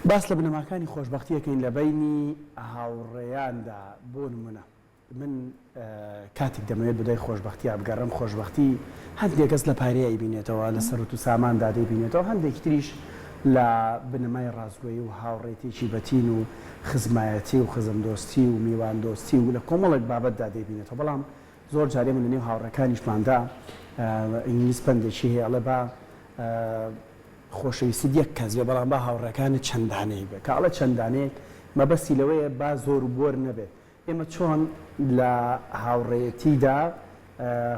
باس لە بنەماکانی خۆشبەختی ئەکەین لە بەینی هاوڕێیاندا، بۆ نمونە من کاتێک دەمەوێت بەدوای خۆشبەختیا بگەڕێم، خۆشبەختی هەندێک کەس لە پارەیا ئەیبینێتەوە، لە سەروت و ساماندا دەیبینێتەوە، هەندێکی تریش لە بنەمای ڕاستگۆیی و هاوڕێتیی بەتین و خزمایەتی و خزمدۆستی و میواندۆستی و لە کۆمەڵێک بابەتدا دەیبینێتەوە، بەڵام زۆر جار ئێمە لە نێو هاوڕێکانیشماندا ئینگلیز پەندێکی هەیە ئەڵێ با خۆشەویستیت یەک کەس بێ بەڵام با هاوڕێکانت چەند دانەیەک بێ، کە ئەڵێ چەند دانەیەک مەبەستی لەوەیە با زۆر و بۆر نەبێت، ئێمە چۆن لە هاوڕێیەتیدا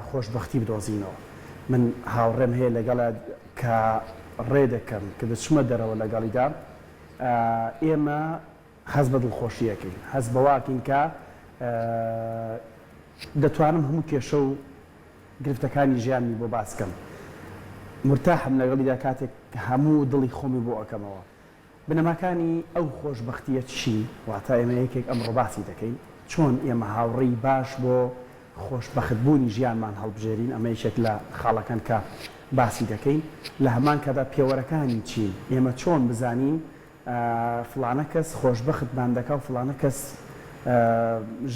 خۆشبەختی بدۆزینەوە؟ من هاوڕێم هەیە لەگەڵیا کە ڕێ دەکەم کە دەچمە دەرەوە لەگەڵیدا ئێمە هەست بە دڵخۆشی ئەکەین، هەست بەوە ئەکەین کە دەتوانم هەموو کێشە و گرفتەکانی ژیانمی بۆ باس کەم، مورتاحم لەگەڵیدا کاتێک هەموو دڵی خۆمی بۆ ئەکەمەوە. بنەماکانی ئەو خۆشبەختییە چین؟ واتە ئێمە یەکێک ئەمڕۆ باسی دەکەین، چۆن ئێمە هاوڕێی باش بۆ خۆشبەخت بوونی ژیانمان هەڵبژێرین، ئەمە یەکێک لە خاڵەکان کە باسی دەکەین، لە هەمان کاتدا پێوەرەکانی چین؟ ئێمە چۆن بزانین فڵانە کەس خۆشبەختمان دەکا و فڵانە کەس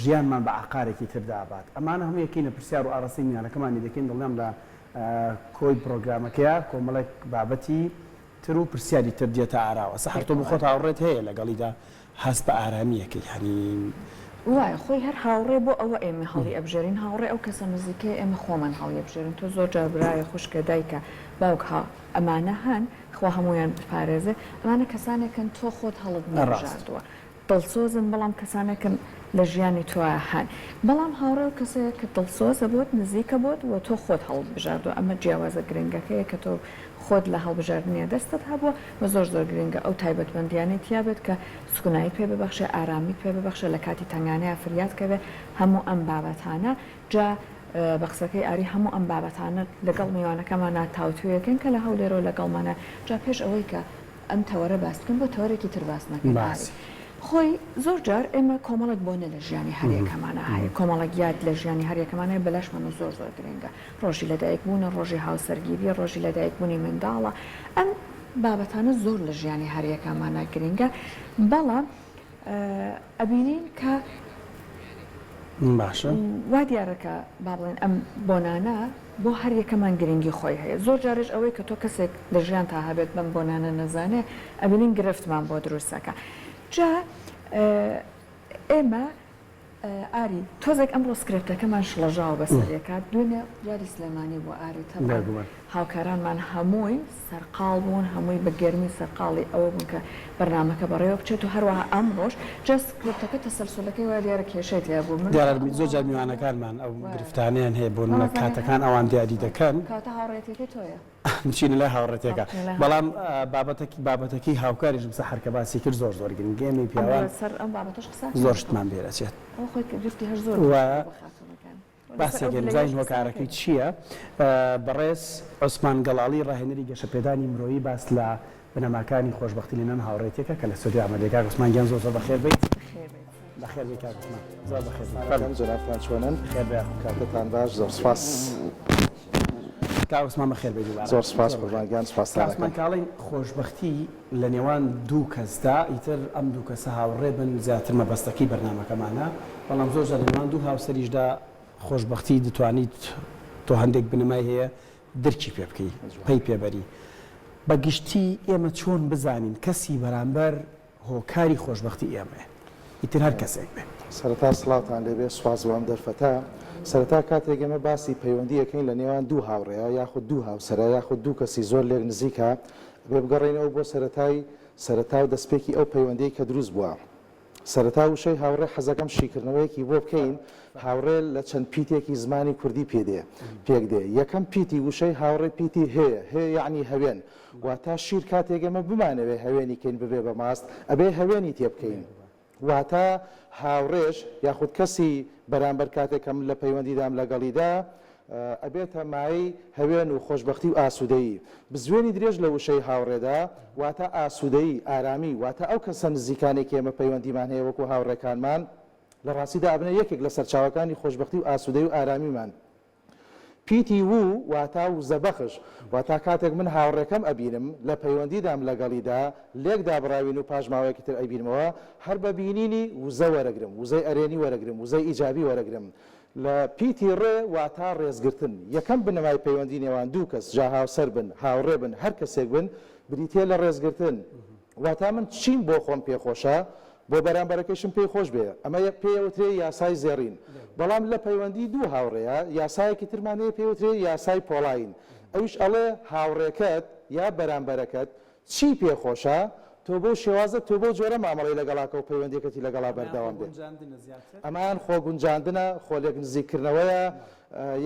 ژیانمان بە عەقارێکی تردا ئەبات. ئەمانە هەموو یەکەینە پرسیار و ئاڕاستەی میوانەکەمانی دەکەین، دڵنیام لە کۆی پڕۆگرامەکەیا کۆمەڵێک بابەتی تر و پرسیاری تر دێتە ئاراوە. سەحەر تۆ بۆ خۆت هاوڕێت هەیە لەگەڵیدا هەست بە ئارامی ئەکەی یانی. وایە خۆی هەر هاوڕێ بۆ ئەوە ئێمە هەڵی ئەبژێرین هاوڕێ ئەو کەسە نزیکەیە ئێمە خۆمان هەڵی ئەبژێرین تۆ زۆر جار برایە خوشکە دایکە باوک ها ئەمانە هەن خوا هەموویان بپارێزێ ئەمانە کەسانێکن تۆ خۆت هەڵت نەبژاردووە دڵسۆزن بەڵام کەسانێکن لە ژیانی تۆ هەن بەڵام هاوڕێ ئەو کەسەیە کە دڵسۆزە بۆت نزیکە بۆت و تۆ خۆت هەڵت بژاردووە ئەمە جیاوازە گرنگەکەیە کە تۆ خۆت لە هەڵبژاردنیا دەستت هەبووە و زۆر زۆر گرنگە ئەو تایبەتمەندیانەی تیا بێت کە سکوناییت پێ ببەخشێ ئارامیت پێ ببەخشێ لە کاتی تەنگانەیا فریات کەوێ هەموو ئەم بابەتانە جا بە قسەکەی ئاری هەموو ئەم بابەتانە لەگەڵ میوانەکەمانا تاوتوێ ئەکەین کە لە هەولێرەوە لەگەڵمانە جا پێش ئەوەی کە ئەم تەوەرە باس بکەین بۆ تەوەرێکی تر باس نەکەین ئاری خۆی زۆر جار ئێمە کۆمەڵێک بۆنە لە ژیانی هەریەکەمانا هەیە کۆمەڵێک یاد لە ژیانی هەریەکەمان هەیە بەلاشمانەوە زۆر زۆر گرنگە ڕۆژی لەدایک بوونە ڕۆژی هاوسەرگیریە ڕۆژی لەدایک بوونی منداڵە ئەم بابەتانە زۆر لە ژیانی هەریەکەمانا گرنگە بەڵام ئەبینین کە باشە. وا دیارە کە با بڵێین ئەم بۆنانە بۆ هەر یەکەمان گرنگی خۆی هەیە. زۆر جاریش ئەوەی کە تۆ کەسێک لە ژیانتا هەبێت بەم بۆنانە نەزانێ ئەبینین گرفتمان بۆ دروست ئەکا. جا ئێمە ئاری تۆزێک ئەمڕۆ سکرێپتەکەمان شڵەژاوە بەسەر یەکا. دوێنێ یادی سلێمانی بوو ئاری تەبعەن بێگومان. هاوکارانمان هەمووی سەرقاڵ بوون، هەمووی بە گەرمی سەرقاڵی ئەوە بوون کە بەرنامەکە بەڕێوە بچێت و هەروەها ئەمڕۆش جا سکرێپتەکە تەسەلسولەکەی وا دیارە کێشەی تیا بوو من دیارە زۆر جار میوانەکانمان ئەو گرفتانەیان هەیە بۆ نمونە کاتەکان ئەوان دیاری دەکەن. کەواتە هاوڕێیەتیەکەی تۆیە. بچینە لای هاوڕێتیەکە بەڵام بابەتەکی بابەتەکەی هاوکاریشم سەحەر کە باسی کرد زۆر زۆر گرنگە ئێمەی پیاوان زۆر شتمان بیر ئەچێت. ئەوە خۆی گرفتی هەر زۆر وایە. باسێکەین بزانین هۆکارەکەی چییە؟ بەڕێز عوسمان گەڵاڵی ڕاهێنەری گەشەپێدانی مرۆیی باس لە بنەماکانی خۆشبەختی لەنێوان هاوڕێیەتیەکە کە لە ستۆدیۆ ئامادەیە. کاک عوسمان گیان زۆر زۆر بەخێر بێیت. بەخێر بێی کاک عوسمان زۆر بەخێر بێی. فەرموو. جەنابتان چۆنن؟ بەخێر بێی. کاتتان باش زۆر سوپاس. کاک عوسمان بەخێر بێی دووبارە. زۆر سوپاس قوربان گیان سوپاستان کاک عوسمان ئەکەم. کاڵین خۆشبەختی لە نێوان دوو کەسدا ئیتر ئەم دوو کەسە هاوڕێ بن زیاتر مەبەستەکەی بەرنامەکەمانە بەڵام زۆر جار لە نێوان دوو هاوسەریشدا خۆشبەختی دەتوانیت تۆ هەندێک بنەمای هەیە درکی پێ بکەی پەی پێ بەری بە گشتی ئێمە چۆن بزانین کەسی بەرامبەر هۆکاری خۆشبەختی ئێمەیە ئیتر هەر کەسێک بێ. سەرەتا سڵاوتان لێبێ سوپاس بۆ ئەم دەرفەتە. سەرەتا کاتێک ئێمە باسی پەیوەندی ئەکەین لە نێوان دوو هاوڕێیا یاخود دوو هاوسەرا یاخود دوو کەسی زۆر لێک نزیکا ئەبێ بگەڕێینەوە بۆ سەرەتای سەرەتا و دەستپێکی ئەو پەیوەندیەی کە دروست بووە. سەرەتا وشەی هاوڕێ حەزەکەم شیکردنەوەیەکی بۆ بکەین، هاوڕێ لە چەند پیتێکی زمانی کوردی پێ دێ پێک دێ. یەکەم پیتی وشەی هاوڕێ پیتی هێ یە، هێ یەعنی هەوێن. واتە شیر کاتێک ئێمە بمانەوێ هەوێنی کەین ببێ بە ماست ئەبێ هەوێنی تێ بکەین. واتە هاوڕێش یاخود کەسی بەرامبەر کاتێک کە من لە پەیوەندیدام لەگەڵیدا ئەبێتە مایەی هەوێن و خۆشبەختی و ئاسوودەیی. بزوێنی درێژ لە وشەی هاوڕێدا واتە ئاسوودەیی، ئارامی، واتە ئەو کەسە نزیکانەی کە ئێمە پەیوەندیمان هەیە وەکو هاوڕێکانمان لە ڕاستیدا ئەبنە یەکێک لە سەرچاوەکانی خۆشبەختی و ئاسوودەیی و ئارامیمان. پیتی وو واتا وزەبەخش، واتا کاتێک من هاوڕێکەم ئەبینم، لە پەیوەندیدام لەگەڵیدا، لێک دابڕاوین و پاش ماوەیەکی تر ئەیبینمەوە، هەر بە بینینی وزە وەرەگرم، وزەی ئەرێنی وەرەگرم، وزەی ئیجابی وەرەگرم. لە پیتی ڕێ واتا ڕێزگرتن. یەکەم بنەمای پەیوەندی نێوان دوو کەس، جا هاوسەر بن، هاوڕێ بن، هەر کەسێک بن، بریتییە لە ڕێزگرتن. واتا من چیم بۆ خۆم پێ خۆشە، بۆ بەرامبەرەکەیشم پێی خۆش بێ. ئەمە پێی ئەوترێ یاسای زێڕین. بەڵام لە پەیوەندی دوو هاوڕێیا یاسایەکی ترمان هەیە پێی وترێ یاسای پۆڵایین. ئەویش ئەڵێ هاوڕێکەت یا بەرامبەرەکەت چی پێ خۆشە، تۆ بەو شێوازە، تۆ بەو جۆرە مامەڵەی لەگەڵا کە و پەیوەندیەکەتی لەگەڵا ئەمەیان بەردەوام بێ. خۆگونجاندنە زیاتر؟ ئەمەیان خۆگونجاندنە، خۆ لێک نزیککردنەوەیە،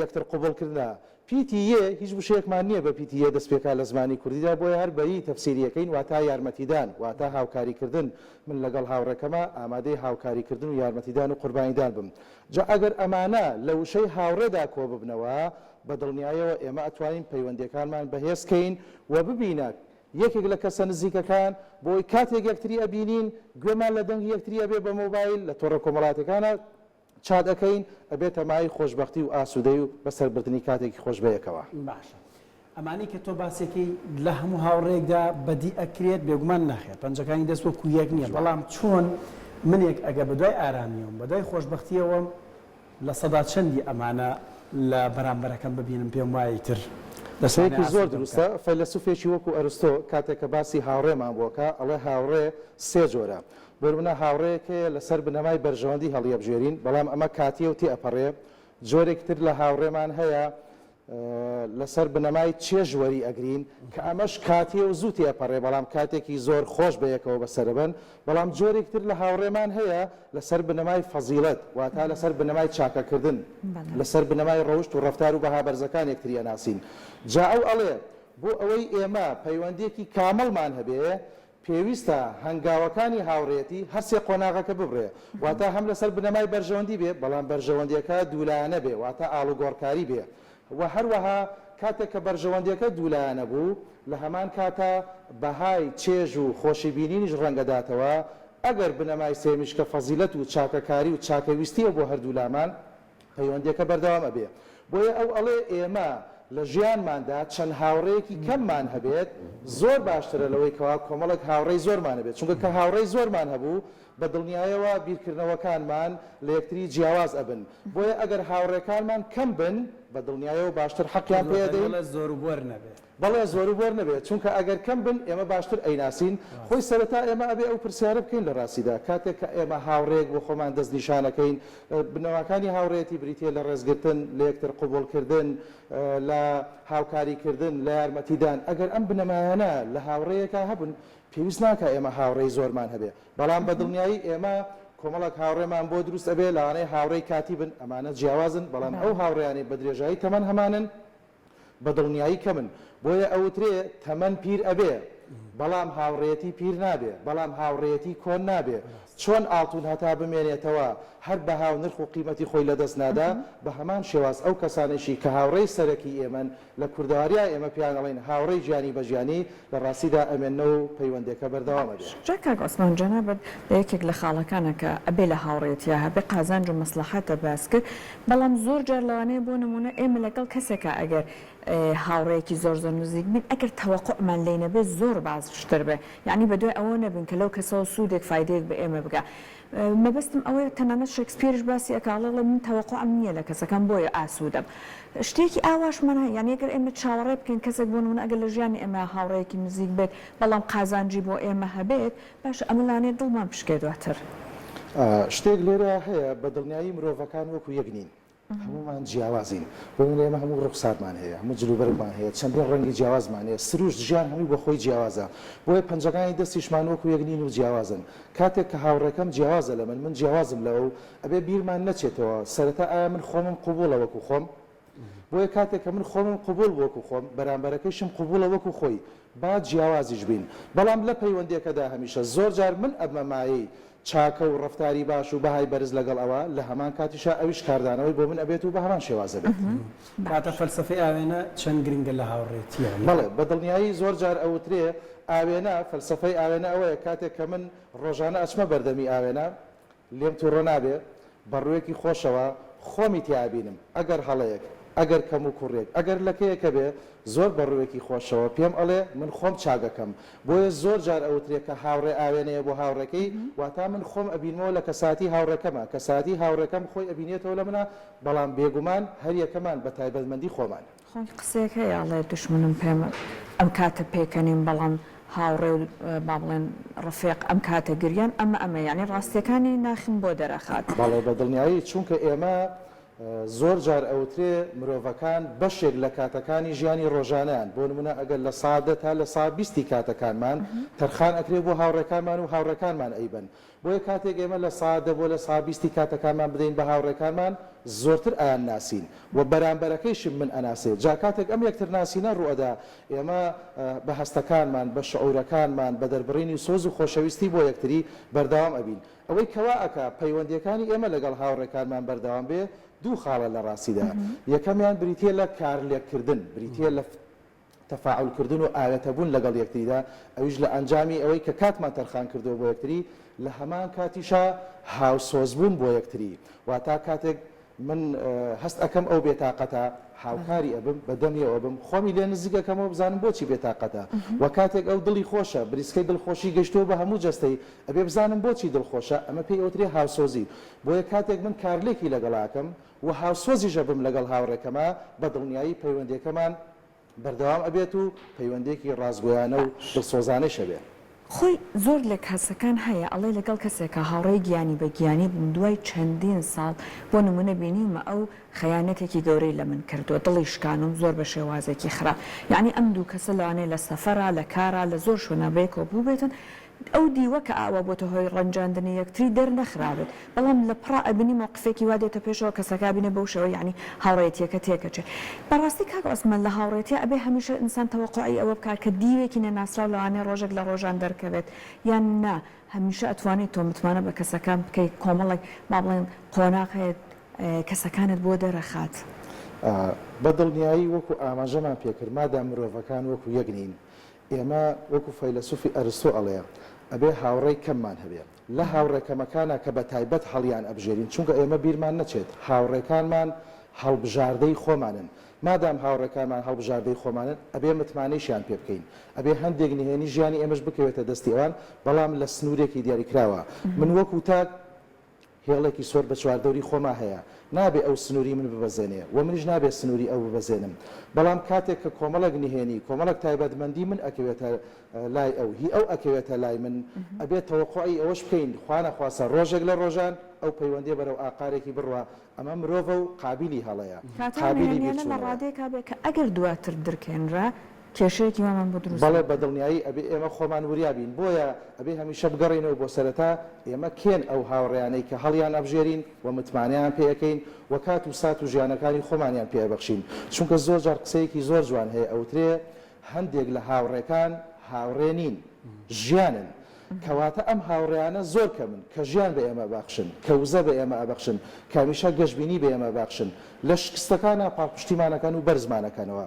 یەکتر قبوڵکردنە. پیتی ی، هیچ وشەیەکمان نییە بە پیتی ی دەست پێکا لە زمانی کوردیدا، بۆیە هەر بە ی تەفسیری ئەکەین، واتا یارمەتیدان، واتا هاوکاریکردن، من لەگەڵ هاوڕێکەما ئامادەی هاوکاریکردن و یارمەتیدان و قوربانیدان بم. جا ئەگەر ئەمانە لە وشەی هاوڕێدا کۆ ببنەوە، بە دڵنیایەوە ئێمە ئەتوانین پەیوەندییەکانمان بەهێز کەین و ببینە یەکێک لە کەسە نزیکەکان، بۆی کاتێک یەکتری ئەبینین، گوێمان لە دەنگی یەکتری ئەبێ بە مۆبایل، لە تۆڕە کۆمەڵایەتیەکانا چات ئەکەین، ئەبێتە مایەی خۆشبەختی و ئاسوودەی و بەسەربردنی کاتێکی خۆش بەیەکەوە. باشە ئەمانەی کە تۆ باسیەکەی لە هەموو هاوڕێیەکدا بەدی ئەکرێت؟ بێگومان نەخێر پەنجەکانی دەست وەکو یەک نیە، بەڵام چۆن منێک ئەگەر بەدوای ئارامیەوەم بەدوای خۆشبەختیەوەم لە سەدا چەندی ئەمانە لە بەرامبەرەکەم ببینم پێم وایە ئیتر دەتوانێ قسەیەکی زۆر ئاسوودەم دروستە، بکات. فەیلەسوفێکی وەکو ئەرستۆ کاتێک کە باسی هاوڕێمان بۆ ئەکا ئەڵێ هاوڕێ سێ جۆرە، بۆ نمونە هاوڕێیەک هەیە لەسەر بنەمای بەرژەوەندی هەڵیئەبژێرین بەڵام ئەمە کاتییە و تێئەپەڕێ، جۆرێکی تر لە هاوڕێمان هەیە لەسەر بنەمای چێژ وەری ئەگرین کە ئەمەش کاتیە و زوو تێئەپەڕێ بەڵام کاتێکی زۆر خۆش بەیەکەوە بەسەرەبەن، بەڵام جۆرێکی تر لە هاوڕێمان هەیە لەسەر بنەمای فەزیڵەت واتا لەسەر بنەمای چاکەکردن لەسەر بنەمای ڕەوشت و ڕەفتار و بەها بەرزەکان یەکتری ئەناسین جا ئەو ئەڵێ بۆ ئەوەی ئێمە پەیوەندیەکی کامڵمان هەبێ پێویستە هەنگاوەکانی هاوڕێیەتی هەر سێ قۆناغەکە ببڕێ، واتە هەم لەسەر بنەمای بەرژەوەندی بێ، بەڵام بەرژەوەندییەکە دوولایەنە بێ، واتە ئاڵوگۆڕکاری بێ و هەروەها کاتێک کە بەرژەوەندییەکە دوولایەنە بوو، لە هەمان کاتا بەهای چێژ و خۆشی بینینیش ڕەنگ ئەداتەوە، ئەگەر بنەمای سێیەمیش کە فەزیلەت و چاکەکاری و چاکەویستییە بۆ هەردوولامان، پەیوەندیەکە بەردەوام ئەبێ. بۆیە ئەو ئەڵێ ئێمە لە ژیانماندا چەند هاوڕێیەکی کەممان هەبێت زۆر باشترە لەوەی کەوا کۆمەڵێک هاوڕێی زۆرمان هەبێت، چونکە کە هاوڕێی زۆرمان هەبوو بە دڵنیایەوە بیرکردنەوەکانمان لە یەکتری جیاواز ئەبن، بۆیە ئەگەر هاوڕێکانمان کەم بن بە دڵنیایەوە باشتر حەقیان پێ ئەدەین. زۆر و بۆر نەبێ. بەڵێ زۆرو بۆر نەبێت چونکە ئەگەر کەم بن ئێمە باشتر ئەیناسین خۆی سەرەتا ئێمە ئەبێ ئەو پرسیارە بکەین لە ڕاستیدا کاتێک کە ئێمە هاوڕێیەک بۆ خۆمان دەست نیشانەکەین بنەماکانی هاوڕێیەتی بریتیە لە ڕێزگرتن لە یەکتر قبوڵ کردن لە هاوکاری کردن لە یارمەتیدان ئەگەر ئەم بنەمایانە لە هاوڕێیەکا هەبن پێویست ناکا ئێمە هاوڕێی زۆرمان هەبێ بەڵام بە دڵنیایی ئێمە کۆمەڵێک هاوڕێمان بۆ دروست ئەبێ لەوانەیە هاوڕێی کاتی بن ئەمانە جیاوازن بەڵام ئەو هاوڕێیانەی بە درێژایی تەمەن هەمانن بە دڵنیایی کەمن، بۆیە ئەوترێ تەمەن پیر ئەبێ، بەڵام هاوڕێیەتی پیر نابێ، بەڵام هاوڕێیەتی کۆن نابێ، چۆن ئاڵتون هەتا بمێنێتەوە هەر بەها و نرخ و قیمەتی خۆی لەدەست نادا، بە هەمان شێواز ئەو کەسانەیشی کە هاوڕێی سەرەکی ئێمەن، لە کوردەواریا ئێمە پێیان ئەڵێین هاوڕێی گیانی بە گیانی، لە ڕاستیدا ئەمێننەوە و پەیوەندێکە بەردەوام ئەبێ. جا کاک عوسمان جەنابت لە یەکێک لە خاڵەکانا کە ئەبێ لە هاوڕێیەتیا هەبێ قازانج و مەسڵەحەتە باس کرد، بەڵام زۆر جار لەوانەیە بۆ نموونە ئێمە لەگەڵ کەسێکا ئەگەر هاوڕێیەکی زۆر زۆر نزیک بین ئەگەر تەوەقوعمان لێی نەبێ زۆر باشتر بێ یەعنی بەدوای ئەوە نەبین کە لەو کەسەوە سوودێک فایدەیەک بە ئێمە بگا مەبەستم ئەوەیە تەنانەت شکسپیریش باسی ئەکا ئەڵێ ئەڵێ من تەوەقوعم نییە لە کەسەکەم بۆیە ئاسوودەم شتێکی ئاواشمان هەیە یانی ئەگەر ئێمە چاوەڕێ بکەین کەسێک بۆ نموونە ئەگەر لە ژیانی ئێمە هاوڕێیەکی نزیک بێت بەڵام قازانجی بۆ ئێمە هەبێت باشە ئەمە لەوانەیە دڵمان بشکێ دواتر. شتێک لێرە هەیە بە دڵنیایی مرۆڤەکان وەکو یەک نین هەموومان جیاوازین بۆ نمونە ئێمە هەموو ڕوخسارمان هەیە هەموو جلوبەرگمان هەیە چەندین ڕەنگی جیاوازمان هەیە سروشت ژیان هەمووی بۆ خۆی جیاوازە بۆیە پەنجەکانی دەستیشمان وەکو یەک نین و جیاوازن کاتێک کە هاوڕێکەم جیاوازە لە من من جیاوازم لەو ئەبێ بیرمان نەچێتەوە سەرەتا ئایا من خۆمم قبوڵە وەکو خۆم بۆیە کاتێک کە من خۆمم قبوڵ بوو وەکو خۆم، بەرامبەرەکەیشم قبوڵە وەکو خۆی، با جیاوازیش بین، بەڵام لە پەیوەندییەکەدا هەمیشە زۆر جار من ئەبمە مایەی چاکە و ڕەفتاری باش و بەهای بەرز لەگەڵ ئەوا، لە هەمان کاتیشا ئەویش کاردانەوەی بۆ من ئەبێت و بە هەمان شێواز ئەبێت. کەواتە فەلسەفەی ئاوێنە چەند گرنگە لە هاوڕێتییە؟ بەڵێ، بە دڵنیایی زۆر جار ئەوترێ ئاوێنە، فەلسەفەی ئاوێنە ئەوەیە کاتێک کە من ڕۆژانە ئەچمە بەردەمی ئاوێنە، لێم توڕە نابێ، بە ڕووێکی خۆشەوە خۆمی تیا ئەبینم، ئەگەر هەڵەیەک. ئەگەر کەموکوڕیەک، ئەگەر لەکەیەک هەبێ، زۆر بە ڕووێکی خۆشەوە پێم ئەڵێ من خۆم چاک ئەکەم. بۆیە زۆر جار ئەوترێ کە هاوڕێ ئاوێنەیە بۆ هاوڕێکەی، واتا من خۆم ئەبینمەوە لە کەسایەتی هاوڕێکەما، کەسایەتی هاوڕێکەم خۆی ئەبینێتەوە لە منا، بەڵام بێگومان هەریەکەمان بە تایبەتمەندی خۆمان. خۆی قسەیەک هەیە ئەڵێ دوشمنم پێم ئەم کاتە پێکەنیم بەڵام هاوڕێ و با بڵێن ڕەفیق ئەم کاتە گریان ئەمە ئەمە یانی ڕاستیەکانی ناخم بۆ دەرەخات. بەڵێ بە دڵنیایی چونکە ئێمە زۆر جار ئەوترێ مرۆڤەکان بەشێک لە کاتەکانی ژیانی ڕۆژانەیان بۆ نمونە ئەگەر لە سا دە تا لە سا بیستی کاتەکانمان تەرخان ئەکرێ بۆ هاوڕێکانمان و هاوڕێکانمان ئەیبەن بۆیە کاتێک ئێمە لە سا دە بۆ لە سا بیستی کاتەکانمان بدەین بە هاوڕێکانمان زۆرتر ئەیانناسین و بەرامبەرەکەیشم من ئەناسێ جا کاتێک ئەم یەکترناسینە ڕووئەدا ئێمە بە هەستەکانمان بە شعورەکانمان بە دەربڕینی سۆز و خۆشەویستی بۆ یەکتری بەردەوام ئەبین ئەوەی کە وا ئەکا پەیوەندییەکانی ئێمە لەگەڵ هاوڕێکانمان بەردەوام بێ دوو خاڵە لە ڕاستیدا یەکەمیان بریتییە لە کارلێککردن بریتییە لە تەفاعول کردن و ئاوێتە بوون لەگەڵ یەکتریدا، ئەویش لە ئەنجامی ئەوەی کە کاتمان تەرخان کردووە بۆ یەکتری، لە هەمان کاتیشا هاوسۆز بوون بۆ یەکتری، واتا کاتێک من هەست ئەکەم ئەو بێتاقەتە، هاوکاری ئەبم، بە دەمیەوە ئەبم، خۆمی لێ نزیک ئەکەمەوە بزانم بۆچی بێتاقەتە، وە کاتێک ئەو دڵی خۆشە، بریسکەی دڵخۆشی گەیشتووە بە هەموو جەستەی، ئەبێ بزانم بۆچی دڵخۆشە، ئەمە پێی ئەوترێ هاوسۆزی، بۆیە کاتێک من کارلێکی لەگەڵا ئەکەم، و هاوسۆزیش ئەبم لەگەڵ هاوڕێکەما، بە دڵنیایی پەیوەندیەکەمان بەردەوام ئەبێت و پەیوەندیەکی ڕاستگۆیانە و دڵسۆزانەیش ئەبێ. خۆی زۆر لە کەسەکان هەیە ئەڵێ لەگەڵ کەسێکا هاوڕێی گیانی بە گیانی بووم دوای چەندین ساڵ بۆ نمونە بینیومە ئەو خەیانەتێکی گەورەی لە من کردووە دڵی شکانوم زۆر بە شێوازێکی خراپ یەعنی ئەم دوو کەسە لەوانەیە لە سەفەرا لە کارا لە زۆر شوێنا بەیەکەوە بووبێتن ئەو دیوە کە ئاوا بۆتە هۆی ڕەنجاندنی یەکتری دەرنەخرابێت بەڵام لە پڕا ئەبینی مەوقفێکی وا دێتە پێشەوە کەسەکە ئەبینێ بەو شێوە یەعنی هاوڕێیەتیەکە تێکەچێ بەڕاستی کاک عوسمان لە هاوڕێتیا ئەبێ هەمیشە ئینسان تەوەقوعی ئەوە بکات کە دیوێکی نەناسراو لەوانەیە ڕۆژێک لە ڕۆژان دەرکەوێت یان نا هەمیشە ئەتوانی تۆ متمانە بە کەسەکان بکەی کۆمەڵێک با بڵێن قۆناغ هەیە کەسەکانت بۆ دەرەخات. بە دڵنیایی وەکو ئاماژەمان پێکرد مادام مرۆڤەکان وەکو یەک نین ئێمە وەکو فەیلەسوفی ئەرستۆ ئەڵێ ئەبێ هاوڕێی کەممان هەبێ لە هاوڕێ کەمەکانا کە بە تایبەت هەڵیان ئەبژێرین چونکە ئێمە بیرمان نەچێت هاوڕێکانمان هەڵبژاردەی خۆمانن مادام هاوڕێکانمان هەڵبژاردەی خۆمانن ئەبێ متمانەیشیان پێ بکەین ئەبێ هەندێک نهێنی ژیانی ئێمەش بکەوێتە دەستی ئەوان بەڵام لە سنوورێکی دیاریکراوە من وەکو تاک هێڵێکی سۆر بە چواردەوری خۆما هەیە، نابێ ئەو سنووری من ببەزێنێ و منیش نابێ سنووری ئەو ببەزێنم. بەڵام کاتێک کە کۆمەڵێک نهێنی، کۆمەڵێک تایبەتمەندی من ئەکەوێتە لای ئەو، هی ئەو ئەکەوێتە لای من، ئەبێ تەوەقوعی ئەوەش بکەین، خوانەخواستە ڕۆژێک لە ڕۆژان ئەو پەیوەندییە بەرەو ئاقارێکی بڕوا، ئەمە مرۆڤە و قابیلی هەڵەیە، کاتێ ئەو قابیلی نهێنییانە لە بیرچوونەوەیە. ڕادەیەکا بێ کە ئەگەر دواتر درکێنرا، کێشەیەکی وامان بۆ دروست بەڵێ نەکات. بە دڵنیایی ئەبێ ئێمە خۆمان وریا بین، بۆیە ئەبێ هەمیشە بگەڕێینەوە بۆ سەرەتا، ئێمە کێن ئەو هاوڕێیانەی کە هەڵیان ئەبژێرین و متمانەیان پێ ئەکەین و کات و سات و ژیانەکانی خۆمانیان پێ ئەبەخشین، چونکە زۆر جار قسەیەکی زۆر جوان هەیە ئەوترێ هەندێک لە هاوڕێکان هاوڕێ نین ژیانن، کەواتە ئەم هاوڕێیانە زۆر کەمن کە ژیان بە ئێمە ئەبەخشن، کە وزە بە ئێمە ئەبەخشن، کە هەمیشە گەشبینی بە ئێمە ئەبەخشن، لە شکستەکانا پاڵپشتیمان ئەکەن و بەرزمان ئەکەنەوە.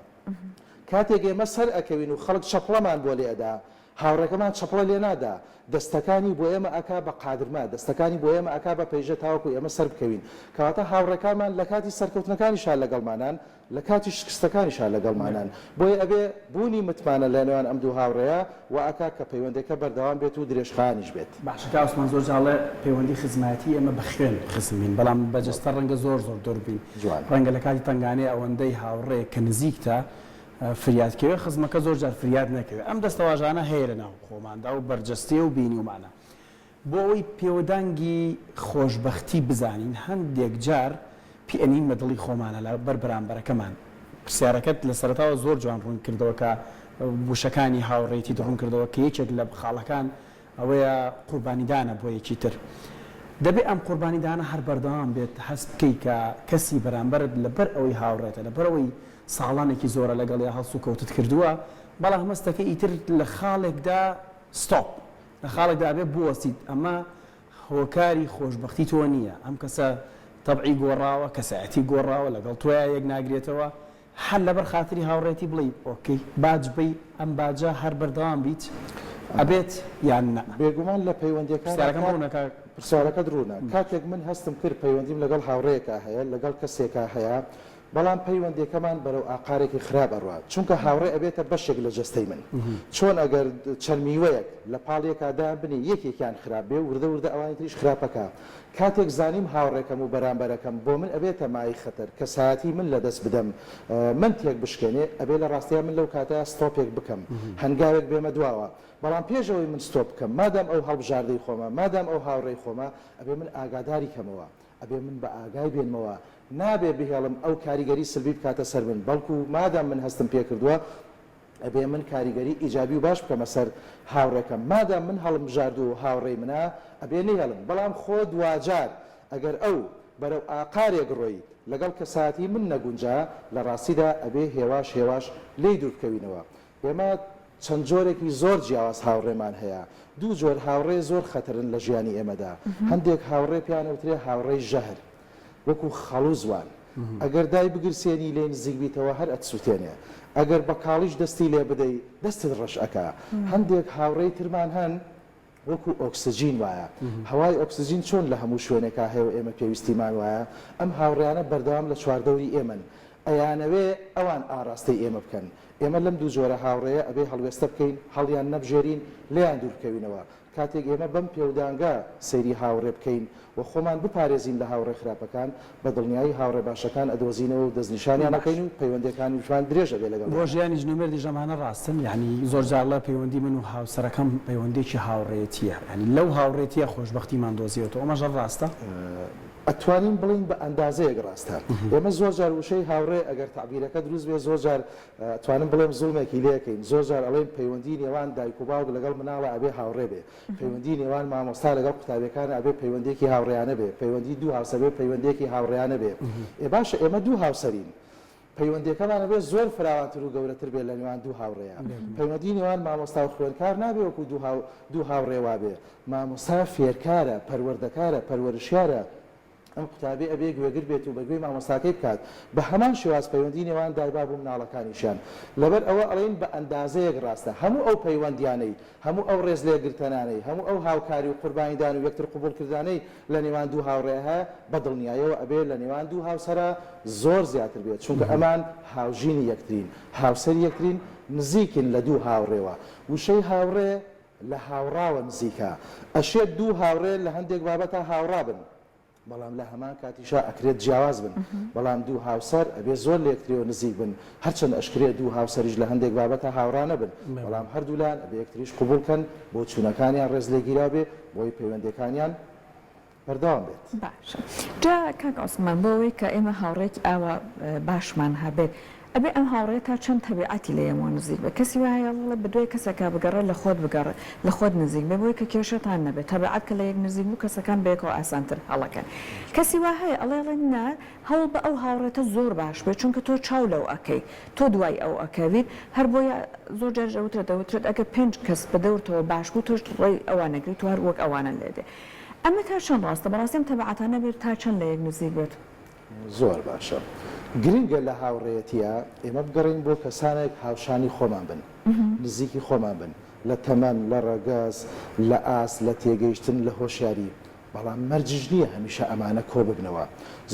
کاتێک ئێمە سەر ئەکەوین و خەڵک چەپڵەمان بۆ لێ ئەدا، هاوڕێکەمان چەپڵە لێ نادا، دەستەکانی بۆ ئێمە ئەکا بە قادرمە، دەستەکانی بۆ ئێمە ئەکا بە پەیژە تاوەکو ئێمە سەر بکەوین. کەواتە هاوڕێکانمان لە کاتی سەرکەوتنەکانیشا لەگەڵمانان، لە کاتی شکستەکانیشا لەگەڵمانان. بۆیە ئەبێ بوونی متمانە لە نێوان ئەم دوو هاوڕێیە وا ئەکا کە پەیوەندەکە بەردەوام بێت و درێژخایەنیش بێت. باشە کاک عوسمان زۆر جار ئەڵێ پەیوەندی خزمایەتی ئێمە بە خوێن خزم بین بەڵام بە جەستە ڕەنگە زۆر زۆر دوور بین. جوانە. ڕەنگە لە کاتی تەنگانەیە ئەوەندەی هاوڕێ کە نزیکتە فریات کەوێ خزمەکە زۆر جار فریات نەکەوێ ئەم دەستەواژانە هەیە لە ناو خۆماندا و بەرجەستەیە و بینیومانە بۆ ئەوەی پێوەدانگی خۆشبەختی بزانین هەندێک جار پێ ئەنین بە دڵی خۆمانە لە بەر بەرامبەرەکەمان پرسیارەکەت لە سەرەتاوە زۆر جوان ڕوون کردەوە کە وشەکانی هاوڕێیتیت ڕوون کردەوە کە یەکێک لە خاڵەکان ئەوەیە قوربانیدانە بۆ یەکی تر. دەبێ ئەم قوربانیدانە هەر بەردەوام بێت، هەست بکەی کە کەسی بەرامبەرت لەبەر ئەوەی هاوڕێتە، لەبەر ئەوەی ساڵانێکی زۆرە لەگەڵیا هەڵسوکەوتت کردووە، بەڵام هەستەکەی ئیتر لە خاڵێکدا stop، لە خاڵێکدا ئەبێ بوەستیت، ئەمە هۆکاری خۆشبەختی تۆ نییە، ئەم کەسە تەبعی گۆڕاوە، کەسایەتی گۆڕاوە، لەگەڵ تۆیا یەک ناگرێتەوە، هەر لەبەر خاتری هاوڕێتی بڵێی okay باج بەی ئەم باجە هەر بەردەوام بیت ئەبێت یان نا؟ بێگومان لە پەیوەندیەکانا پرسیارەکەم ڕوونە کاک؟ پرسیارەکەت ڕوونە. کاتێک من هەستم کرد پەیوەندیم لەگەڵ هاوڕێیەکا هەیە، لەگەڵ کەسێکا هەیە، بەڵام پەیوەندیەکەمان بەرەو ئاقارێکی خراپ ئەڕوات چونکە هاوڕێ ئەبێتە بەشێک لە جەستەی من چۆن ئەگەر چەند میوەیەک لە پاڵ یەکا دایان بنێی یەکێکیان خراپ بێ وردە وردە ئەوانی تریش خراپەکا کاتێک زانیم هاوڕێکەم و بەرامبەرەکەم بۆ من ئەبێتە مایەی خەتەر کەسایەتی من لەدەست بدەم من تێک بشکێنێ ئەبێ لە ڕاستیا من لەو کاتەیا ستۆپێک بکەم هەنگاوێک بێمە دواوە بەڵام پێش ئەوەی من ستۆپ بکەم مادام ئەو هەڵبژاردەی خۆمە مادام ئەو هاوڕێی خۆمە ئەبێ من ئاگاداری کەمەوە ئەبێ من بە ئاگای بێنمەوە، نابێ بهێڵم ئەو کاریگەری سلبی بکاتە سەر من، بەڵکو مادام من هەستم پێکردووە ئەبێ من کاریگەری ئیجابی و باش بکەمە سەر هاوڕێکەم، مادام من هەڵمبژاردووە و هاوڕێی منە ئەبێ نەیهێڵم، بەڵام خۆ دواجار ئەگەر ئەو بەرەو ئاقارێک ڕۆی لەگەڵ کەسایەتی من نەگونجا، لە ڕاستیدا ئەبێ هێواش هێواش لێی دووربکەوینەوە. ئێمە چەند جۆرێکی زۆر جیاواز هاوڕێمان هەیە. دوو جۆر هاوڕێ زۆر خەتەرن لە ژیانی ئێمەدا. هەندێک هاوڕێ پێیان ئەوترێ هاوڕێی ژەهر. وەکو خەڵوز وان. ئەگەر دای بگرسێنی لێی نزیک بیتەوە هەر ئەتسوتێنێ. ئەگەر بە کاڵیش دەستی لێ بدەی دەستت ڕەش ئەکا. هەندێک هاوڕێی ترمان هەن وەکو ئۆکسجین وایە. هەوای ئۆکسجین چۆن لە هەموو شوێنێکا هەیە و ئێمە پێویستیمان وایە، ئەم هاوڕێیانە بەردەوام لە چواردەوری ئێمەن. ئەیانەوێ ئەوان ئاڕاستەی ئێمە بکەن. ئێمە لەم دوو جۆرە هاوڕێیە ئەبێ هەڵوێستە بکەین، هەڵیان نەبژێرین، لێیان دوور بکەوینەوە. کاتێک ئێمە بەم پێودانگە سەیری هاوڕێ بکەین و خۆمان بپارێزین لە هاوڕێ خراپەکان، بە دڵنیایی هاوڕێ باشەکان ئەدۆزینەوە و دەستنیشانیان ئەکەین و پەیوەندیەکانیشمان درێژ ئەبێ بۆ لەگەڵیان. ژیانی ژن و مێردیش ئەمانە ڕاستن یانی زۆر جار ڵە پەیوەندی من و هاوسەرەکەم پەیوەندیەکی هاوڕێیەتیە یانی لەو هاوڕێتیە خۆشبەختیمان دۆزیوەتەوە ئەمەش هەر ڕاستە؟ ئەتوانین بڵێین بە ئەندازەیەک ڕاستە. ئێمە زۆر جار وشەی هاوڕێ ئەگەر تەعبیرەکە دروست بێ زۆر جار ئەتوانم بڵێم زوڵمێکی لێ ئەکەین. زۆر جار ئەڵێین پەیوەندی نێوان دایک و باوک لەگەڵ مناڵا ئەبێ هاوڕێ بێ. پەیوەندی نێوان مامۆستا لەگەڵ قوتابیەکانا ئەبێ پەیوەندیەکی هاوڕێیانە بێ. پەیوەندی دوو هاوسەر بێ پەیوەندیەکی هاوڕێیانە بێ. ئێ باشە ئێمە دوو هاوسەرین. پەیوەندیەکەمان ئەبێ زۆر فراوانتر و گەورەتر بێ لە نێوان دوو هاوڕێیا. پەیوەندی نێوان مامۆستا و خوێندکار نابێ وەکو دوو هاوڕێ وابێ. مامۆستا فێرکارە، پەروەردەکارە، پەروەرشیارە، ئەم قوتابی ئەبێ گوێگر بێت و بە گوێی مامۆستاکەی بکات. بە هەمان شێواز پەیوەندی نێوان دایباب و مناڵەکانیشیان. لەبەر ئەوە ئەڵێین بە ئەندازەیەک ڕاستە. هەموو ئەو پەیوەندیانەی، هەموو ئەو ڕێزلێگرتەنانەی، هەموو ئەو هاوکاری و قوربانیدان و یەکتر قبوڵکردنانەی لە نێوان دوو هاوڕێ هەیە، بە دڵنیایەوە ئەبێ لە نێوان دوو هاوسەرا زۆر زیاتر بێت، چونکە ئەمان هاوژینی یەکترین، هاوسەری یەکترین، نزیکن لە دوو هاوڕێوە. وشەی هاوڕێ لە هاوڕاوە نزیکە. ئەشێت دوو هاوڕێ لە هەندێک بابەتا هاوڕا بن، بەڵام لە هەمان کاتیشا ئەکرێت جیاواز بن. بەڵام دوو هاوسەر ئەبێ زۆر لە یەکتریەوە نزیک بن. هەرچەند ئەشکرێ دوو هاوسەریش لە هەندێک بابەتا هاوڕا نەبن، بەڵام هەردوولایان ئەبێ یەکتریش قبوڵ کەن، بۆچوونەکانیان ڕێزلێگیراو بێ، بۆی پەیوەندیەکانیان بەردەوام بێت. باشە جا کاک عوسمان بۆ ئەوەی کە ئێمە هاوڕێیەکی ئاوا باشمان هەبێت ئەبێ ئەم هاوڕێیە تا چەند تەبیعەتی لە ئێمەوە نزیک بێت کەسی وا هەیە ئەڵێ بەدوای کەسێکا بگەڕێ لە خۆت بگەڕێ لە خۆت نزیک بێ بۆی کە کێشەتان نەبێت تەبیعەت کە لە یەک نزیک بوو کەسەکان بەیەکەوە ئاسانتر هەڵەکەن کەسی وا هەیە ئەڵێ ئەڵێ نا هەوڵ بە ئەو هاوڕێتە زۆر باش بێت چونکە تۆ چاو لەو ئەکەی تۆ دوای ئەو ئەکەویت هەر بۆیە زۆر جاریش ئەوترێت دەوترێت ئەگەر پێنج کەس بە دەورتەوە باش بوو تۆش ڕێی ئەوان ئەگری تۆ هەر وەک ئەوانە لێ دێ ئەمە تا چەند ڕاستە بەڕاستی ئەم تەبعاتانە بێت تا چەند لە یەک نزیک بێت؟ زۆر باشە گرنگە لە هاوڕێیەتیا ئێمە بگەڕێین بۆ کەسانێک هاوشانی خۆمان بن نزیکی خۆمان بن لە تەمەن لە ڕەگەز لە ئاست لە تێگەیشتن لە هۆشیاری بەڵام مەرجیش نییە هەمیشە ئەمانە کۆ ببنەوە.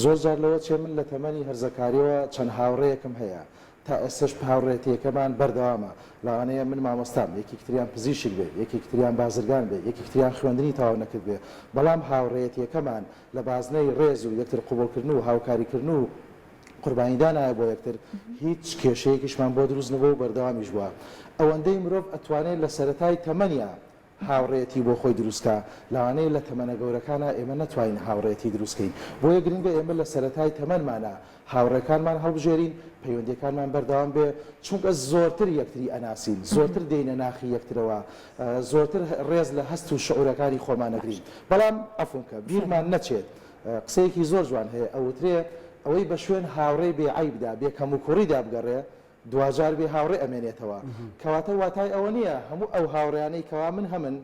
زۆر جار لەوە چێ من لە تەمەنی هەرزەکارییەوە چەند هاوڕێیەکم هەیە، تا ئێستەش هاوڕێیەتییەکەمان بەردەوامە. لەوانەیە من مامۆستام، یەکێکی تریان پزیشک بێ، یەکێکی تریان بازرگان بێ، یەکێکی تریان خوێندنی تەواو نەکردبێ، بەڵام هاوڕێیەتییەکەمان لە بازنەی ڕێز و یەکتر قبوڵکردن و هاوکاریکردن و قوربانیدانایە بۆ یەکتر، هیچ کێشەیەکیشمان بۆ دروست نەبووە و بەردەوامیش بووە. ئەوەندەی مرۆڤ ئەتوانێ لە سەرەتای تەمەنیا هاوڕێیەتی بۆ خۆی دروست کا، لەوانەیە لە تەمەنە گەورەکانا ئێمە نەتوانین هاوڕێیەتی دروست کەین، بۆیە گرنگە ئێمە لە سەرەتای تەمەنمانا هاوڕێکانمان هەڵبژێرین، پەیوەندیەکانمان بەردەوام بێ، چونکە زۆرتر یەکتری ئەناسین، زۆرتر دێینە ناخی یەکترەوە، زۆرتر ڕێز لە هەست و شعورەکانی خۆمان ئەگرین. بەڵام عەفوم کە، بیرمان نەچێت قسەیەکی زۆر جوان هەیە ئەوترێ، ئەوەی بە شوێن هاوڕێی بێ عەیبدا، بێ کەموکوڕیدا بگەڕێ، دواجار بێ هاوڕێ ئەمێنێتەوە. کەواتە واتای ئەوە نییە هەموو ئەو هاوڕێیانەی کەوا من هەمن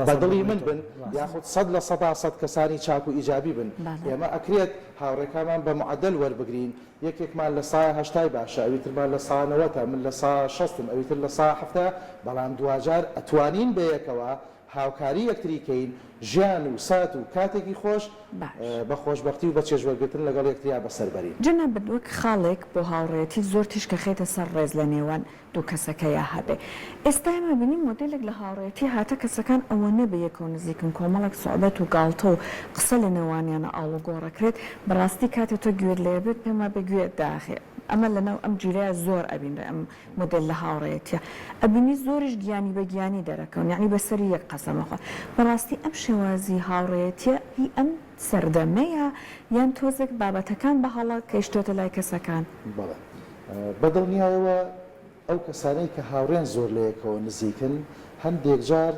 بە دڵی من بن یاخود 100% کەسانی چاک و ئیجابی بن. ئێمە ئەکرێت هاوڕێکانمان بە معەدەل وەربگرین، یەکێکمان لە سا هەشتای باشە، ئەویترمان لە سا نەوەتە، من لە سا شەستم، ئەویتر لە سا حەفتایە، بەڵام دواجار ئەتوانین بەیەکەوە. هاوکاری یەکتری کەین، ژیان و سات و کاتێکی خۆش باش. بە خۆشبەختی و بە چێژوەرگرتن لەگەڵ یەکتریا بەسەر بەرین. جەنابت وەک خاڵێک بۆ هاوڕێیەتی زۆر تیشکەخەیتە سەر ڕێز لە نێوان دوو کەسەکەیا هەبێ. ئێستا ئێمە بینیم مۆدێلێک لە هاوڕێیەتی هاتە کەسەکان ئەوەنە بە یەکەوە نزیکن کۆمەڵێک سوعبەت و گاڵتە و قسە لە نێوانیانا ئاڵوگۆڕ ئەکرێت بەڕاستی کاتێ تۆ گوێت لێ بێت پێم وابێ گوێت داخێ ئەمە لەناو ئەم جیلەیا زۆر ئەبینرێ ئەم مۆدێل لە هاوڕێیەتیە ئەبینی زۆریش گیانی بە گیانی دەرەکەون یەعنی بەسەری یەک قەسەم ئەخۆن بەڕاستی ئەم شێوازی هاوڕێیەتیە هی ئەم سەردەمەیە یان تۆزێک بابەتەکان بە هەڵە کەیشتۆتە لای کەسەکان؟ بەڵێ بە دڵنیایەوە ئەو کەسانەی کە هاوڕێن زۆر لە یەکەوە نزیکن هەندێک جار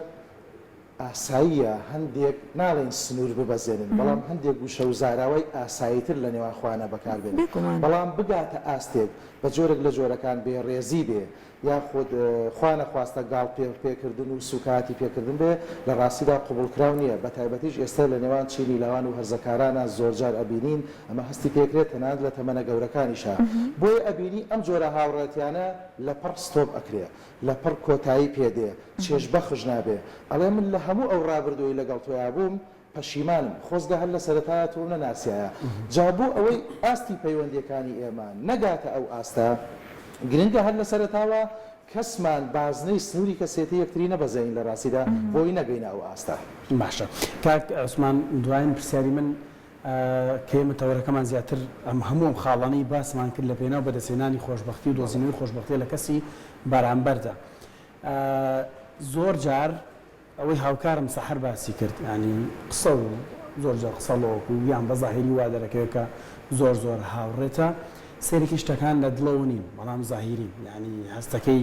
ئاساییە هەندێک ناڵێین سنوور ببەزێنن بەڵام هەندێک وشە و زاراوەی ئاساییتر لە نێوان خۆیانا بەکار بێنن بێگومان. بەڵام بگاتە ئاستێک بە جۆرێک لە جۆرەکان بێ ڕێزی بێ یاخود خوا نەخواستە گاڵ پێ پێکردن و سوکایەتی پێکردن بێ لە ڕاستیدا قبوڵکراو نییە بەتایبەتیش ئێستا لە نێوان چینی لاوان و هەرزەکارانا زۆرجار ئەبینین ئەمە هەستی پێکرێ تەنانەت لە تەمەنە گەورەکانیشا بۆیە ئەبینی ئەم جۆرە هاوڕێتیانە لەپڕ ستۆپ ئەکرێ لەپڕ کۆتایی پێ دێ، چێژبەخش نابێ. ئەڵێ من لە هەموو ئەو ڕابردووەی لەگەڵ تۆیا بووم پەشیمانم، خۆزگە هەر لە سەرەتایا تۆم نەناسیایە. جا بۆ ئەوەی ئاستی پەیوەندییەکانی ئێمە نەگاتە ئەو ئاستە، گرنگە هەر لە سەرەتاوە کەسمان بازنەی سنووری کەسێتی یەکتری نەبەزێنین لە ڕاستیدا بۆی نەگەینە ئەو ئاستە. باشە کاک عوسمان دواین پرسیاری من کە ئێمە تەوەرەکەمان زیاتر ئەم هەموو ئەم خاڵانەی باسمان کرد لە پێناو بەدەستهێنانی خۆشبەختی و دۆزینەوەی خۆشبەختیە لە کەسی بەرامبەردا زۆر جار ئەوەی هاوکارم سەحەر باسی کرد یانی قسە و زۆر جار قسەڵۆک و یان بە زاهیری وا دەرەکەوێت کە زۆر زۆر هاوڕێتە سەیرێکی شتەکان لە دڵەوە نین بەڵام زاهیرین یانی هەستەکەی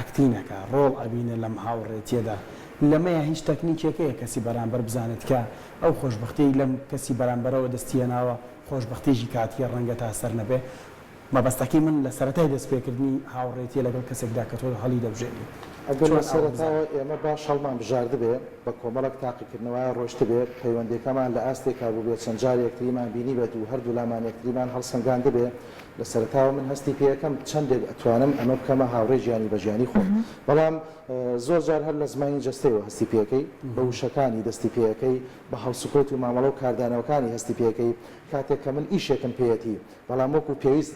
acting ئەکا ڕۆڵ ئەبینێ لەم هاوڕێتیەدا لەمەیا هیچ تەکنیکێک هەیە کەسی بەرامبەر بزانێت کە ئەو خۆشبەختیەی لەم کەسی بەرامبەرەوە دەستی هێناوە خۆشبەختیەکی کاتیە ڕەنگە تا سەر نەبێ مەبەستەکەی من لە سەرەتای دەست پێکردنی هاوڕێتیە لەگەڵ کەسێکدا کە تۆ هەڵی دەبژێری ئەگەر چۆن لە ئاوا بزانم. سەرەتاوە ئێمە باش هەڵمان بژاردبێ بە کۆمەڵێک تاقیکردنەوەیا ڕۆیشتبێ پەیوەندیەکەمان لە ئاستێکا بووبێ چەند جار یەکتریمان بینیبێت و هەردوولامان یەکتریمان هەڵسەنگاندبێ لە سەرەتاوە من هەستی پێ ئەکەم چەندێک ئەتوانم ئەمە بکەمە هاوڕێی گیانی بە گیانی خۆم بەڵام زۆر جار هەر لە زمانی جەستەیەوە هەستی پێ ئەکەی بە وشەکانی دەستی پێ ئەکەی بە هەڵسوکەوت و مامەڵە و کاردانەوەکانی هەستی پێ ئەکەی کاتێک کە من ئیشێکم پێیەتی بەڵام وەکو پێویست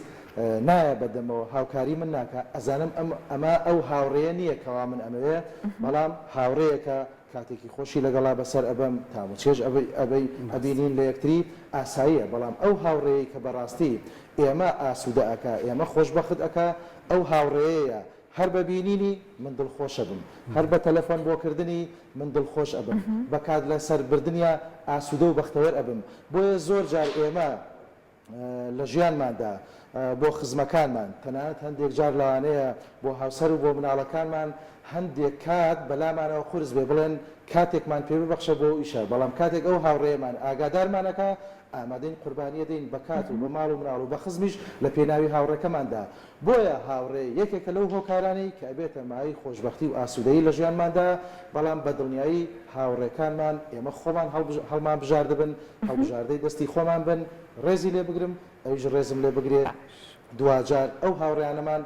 نایە بە دەمەوە هاوکاری من ناکا ئەزانم ئەم ئەمە ئەو هاوڕێیە نییە کەوا من ئەمەوێ بەڵام هاوڕێیەکە کاتێکی خۆشی لەگەڵا بەسەر ئەبەم، تام و چێژ ئەبەی ئەبینین لە یەکتری، ئاساییە، بەڵام ئەو هاوڕێیەی کە بەڕاستی ئێمە ئاسوودە ئەکا، ئێمە خۆشبەخت ئەکا، ئەو هاوڕێیەیە هەر بە بینینی من دڵخۆش ئەبم، هەر بە تەلەفۆن بۆ کردنی من دڵخۆش ئەبم، بە کات لەسەر بردنیا ئاسوودە و بەختەوەر ئەبم، بۆیە زۆر جار ئێمە. لە ژیانماندا بۆ خزمەکانمان، تەنانەت هەندێک جار لەوانەیە بۆ هاوسەر و بۆ مناڵەکانمان هەندێک کات بەلامانەوە قورس بێ بڵێن کاتێکمان پێ ببەخشە بۆ ئەو ئیشە، بەڵام کاتێک ئەو هاوڕێیەمان ئاگادارمان ئەکا ئامادەین قوربانی ئەدەین بە کات و بە ماڵ و مناڵ و بە خزمیش لە پێناوی هاوڕێکەماندا. بۆیە هاوڕێ یەکێکە لەو هۆکارانەی کە ئەبێتە مایەی خۆشبەختی و ئاسوودەیی لە ژیانماندا، بەڵام بە دڵنیایی هاوڕێکانمان ئێمە خۆمان هەڵمان بژاردبن، هەڵبژاردەی دەستی خۆمان بن، ڕێزی لێ بگرم، ئەویش ڕێزم لێ بگرێ، دواجار ئەو هاوڕێیانەمان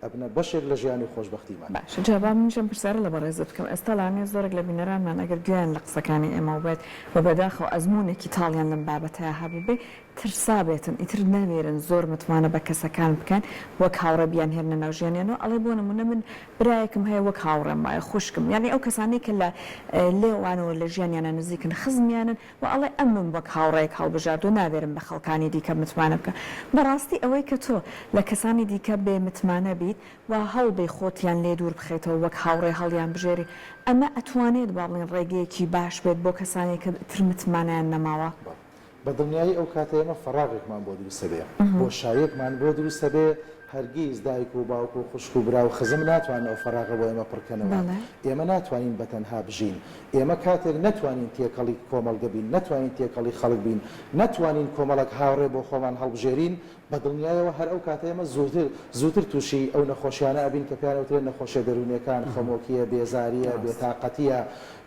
ئەبنە بەشێک لە ژیان و خۆشبەختیمان. باشە جا با منیش ئەم پرسیارە لە بەڕێزت بکەم، ئێستا لەوانەیە زۆرێک لە بینەرانمان ئەگەر گوێیان لە قسەکانی ئێمەوە بێت و بەداخەوە ئەزموونێکی تاڵیان لەم بابەتەیا هەبووبێ، ترسابێتن ئیتر نەوێرن زۆر متمانە بە کەسەکان بکەن وەک هاوڕێ بیانهێننە ناو ژیانیانەوە ئەڵێ بۆ نمونە من برایەکم هەیە وەک هاوڕێم وایە خوشکم یانی ئەو کەسانەی کە لە لێوانەوە لە ژیانیانە نزیکن خزمیانن و ئەڵێ ئەمم وەک هاوڕێیەک هەڵبژاردووە ناوێرم بە خەڵکانی دیکە متمانە بکەم بەڕاستی ئەوەی کە تۆ لە کەسانی دیکە بێ متمانە بیت و هەوڵبەی خۆتیان لێ دوور بخەیتەوە وەک هاوڕێ هەڵیان بژێری ئەمە ئەتوانێت با بڵێین ڕێگەیەکی باش بێت بۆ کەسانێک کە ئیتر متمانەیان نەماوە؟ بە دڵنیایی ئەو کاتە ئێمە فەراغێکمان بۆ دروست ئەبێ، بۆشاییەکمان بۆ دروست ئەبێ، هەرگیز دایک و باوک و خوشک و برا و خزم ناتوانن ئەو فەراغە بۆ ئێمە پڕ کەنەوە. ئێمە ناتوانین بە تەنها بژین. ئێمە کاتێک نەتوانین تێکەڵی کۆمەڵگە بین، نەتوانین تێکەڵی خەڵک بین، نەتوانین کۆمەڵێک هاوڕێ بۆ خۆمان هەڵبژێرین، بە دڵنیایەوە هەر ئەو کاتە ئێمە زووتر زووتر تووشی ئەو نەخۆشیانە ئەبین کە پێیان ئەوترێ نەخۆشیە دەروونیەکان، خەمۆکییە، بێزارییە، بێتاقەتییە.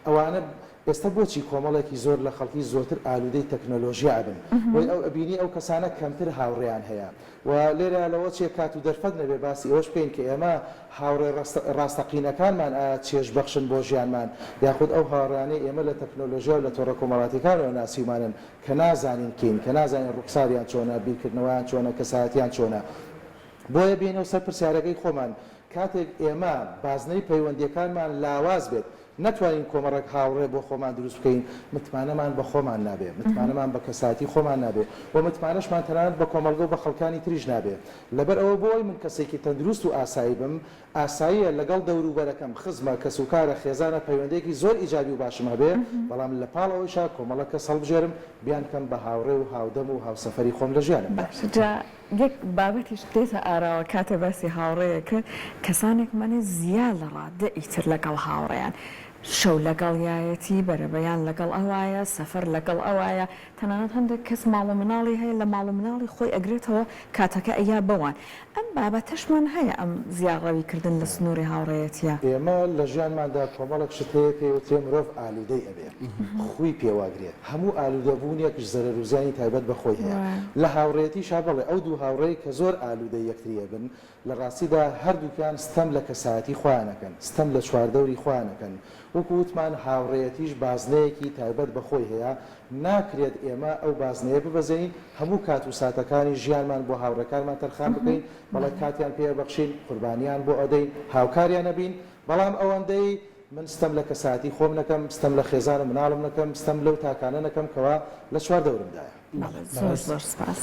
ئەوانە ئێستا بۆچی کۆمەڵێکی زۆر لە خەڵکی زۆرتر ئالوودەی تەکنۆلۆژیا ئەبن؟ بۆی ئەو ئەبینی ئەو کەسانە کەمتر هاوڕێیان هەیە و لێرە لەوە چێ کات و دەرفەت نەبێ باسی ئەوەش بکەین کە ئێمە هاوڕێ ڕاستەقینەکانمان ئایا چێژبەخشن بۆ ژیانمان یاخود ئەو هاوڕێیانەی ئێمە لە تەکنۆلۆژیا و لە تۆڕە کۆمەڵاتیەکانەوە ناسیومانن کە نازانین کێین، کە نازانین ڕوخساریان چۆنە، بیرکردنەوەیان چۆنە، کەسایەتیان چۆنە. بۆیە بێینەوە سەر پرسیارەکەی خۆمان، کاتێک ئێمە بازنەی پەیوەندییەکانمان لاواز بێت، نەتوانین کۆمەڵێک هاوڕێ بۆ خۆمان دروست بکەین، متمانەمان بە خۆمان نابێ، متمانەمان بە کەسایەتی خۆمان نابێ و متمانەشمان تەنانەت بە کۆمەڵگە و بە خەڵکانی تریش نابێ. لەبەر ئەوە بۆ ئەوەی من کەسێکی تەندروست و ئاسایی بم، ئاساییە لەگەڵ دەوروبەرەکەم، خزمە، کەسوکارە، خێزانە پەیوەندییەکی زۆر ئیجابی و باشم هەبێ، بەڵام لە پاڵ ئەوەیشا کۆمەڵێک کەس هەڵبژێرم، بیانکەم بە هاوڕێ و هاودەم و هاوسەفەری خۆم لە ژیانمدا. باشە جا یەک بابەتیش دێتە ئاراوە کاتێ باسی هاوڕێیە کرد، کەسانێکمان هەیە زیا لە ڕادە ئیتر لەگەڵ هاوڕێیان، شەو لەگەڵیایەتی، بەرەبەیان لەگەڵ ئەوایە، سەفەر لەگەڵ ئەوایە، تەنانەت هەندێک کەس ماڵ و مناڵی هەیە لە ماڵ و مناڵی خۆی ئەگرێتەوە کاتەکە ئەیا بەوان ئەم بابەتەشمان هەیە ئەم زیاڕەوی کردن لە سنوری هاوڕێیەتیە. ئێمە لە ژیانماندا کۆمەڵێک شت هەیە پێی وترێ مرۆڤ ئالوودەی ئەبێ خووی پێوەگرێ هەموو ئالوودەبوونێکش زەرەر و زیانی تایبەت بە خۆی هەیە لە هاوڕێیەتیشا بەڵێ ئەو دوو هاوڕێی کە زۆر ئالوودەی یەکتری ئەبن لە ڕاستیدا هەردووکیان ستەم لە کەسایەتی خۆیان ئەکەن، ستەم لە چواردەوری خۆیان ئەکەن. وەکو وتمان هاوڕێیەتیش بازنەیەکی تایبەت بە خۆی هەیە، ناکرێت ئێمە ئەو بازنەیە ببەزێنین، هەموو کات و ساتەکانی ژیانمان بۆ هاوڕێکانمان تەرخان بکەین، بەڵێ کاتیان پێ ئەبەخشین، قوربانیان بۆ ئەدەین، هاوکاریان ئەبین، بەڵام ئەوەندەی من ستەم لە کەسایەتی خۆم نەکەم، ستەم لە خێزان و مناڵم نەکەم، ستەم لەو تاکانە نەکەم کەوا لە چواردەورمدایە. بەڵێ زۆر زۆر سپاس.